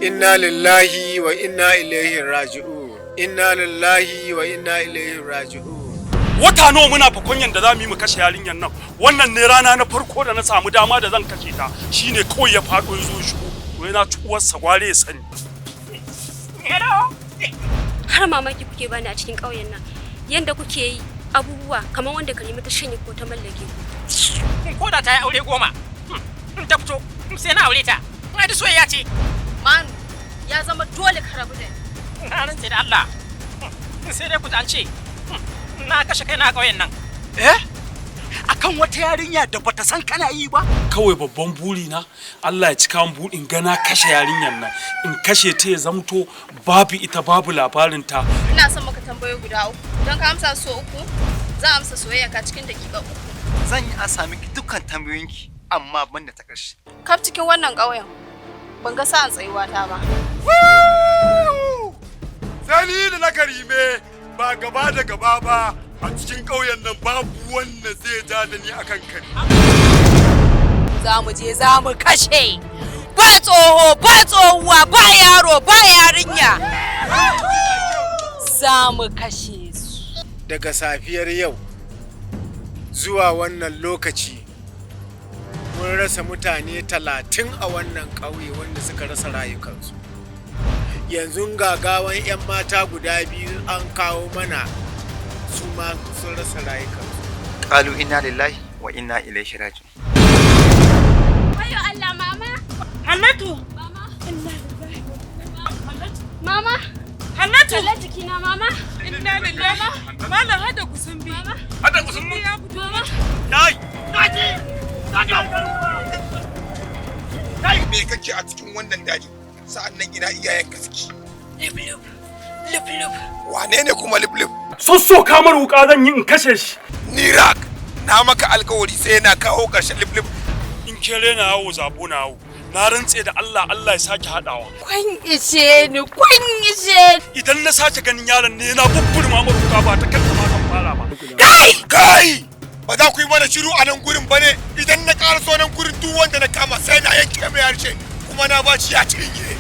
Inna lillahi wa inna ilaihi raji'un. Inna lillahi wa inna ilaihi raji'un. Wata nawa muna fakon yanda za mu yi mu kashe yarinyar nan. Wannan ne rana na farko da na samu dama da zan kashe ta, shine kawai ya faɗo ya zo shigo. Wai na ci uwarsa, gware ya sani. Har mamaki kuke bani a cikin ƙauyen nan, yanda kuke yi abubuwa kamar wanda Karima ta shanye ko ta mallake ku. Ko da ta yi aure 10, in ta fito sai na aure ta. Ai da soyayya ce. Manu, ya zama dole ka rabu da ni. Na rantse da Allah, sai dai ku ji an ce na kashe kaina a ƙauyen nan. Eh? Akan wata yarinya da bata san kana yi ba? Kawai babban buri na, Allah ya cika min burin gana kashe yarinyar nan, in kashe ta ya zamto babu ita, babu labarin ta. Ina son maka tambayoyi guda uku. Don ka amsa so uku, za a amsa soyayya ka cikin dakika 3. Zan yi an sami ki dukkan tambayoyinki, amma ban da ta ƙarshe. Kaf cikin wannan ƙauyen, ban ga sa'an tsayuwa ta ba. Sani da na Karime ba gaba da gaba ba, a cikin ƙauyen nan babu wanda zai ja da ni akan kare. Za mu je za mu kashe, ba tsoho, ba tsohuwa, ba yaro, ba yarinya, za mu kashe su. Daga safiyar yau zuwa wannan lokaci mun rasa mutane 30 a wannan ƙauye wanda suka rasa rayukansu. Yanzu gagawan 'yan mata guda biyu an kawo mana, su ma sun rasa rayukansu. Qalu inna lillahi wa inna ilaihi raji'un. Wayo Allah, mama! Hannatu! Mama! Inna lillahi. Mama! Hannatu! Kalla jikina, mama! Inna lillahi. Malam, hada kusun bi. Hada kusun mu. Ya fito. Mama! Kai! Kai, me kake a cikin wannan daji? Sa'an nan ina iyayenka suke? Lub lub lub. Wane ne kuma lub lub? Sosso kamar wuka zan yi in kashe shi. Ni rak na maka alkawari sai na kawo ƙarshen lub lub. In kere na yawo, zabo na yawo. Na rantse da Allah, Allah ya sake haɗawa. Kun ishe ni, kun ishe ni. Idan na sake ganin yaron ne na bubburma mar wuka, ba ta kanta ma zan fara ba. Kai! Kai! Ba za ku yi mana shiru a nan gurin ba ne? Idan na ƙara so nan gurin, duk wanda na kama sai na yanke mai harshe, kuma na ba shi ya cinye.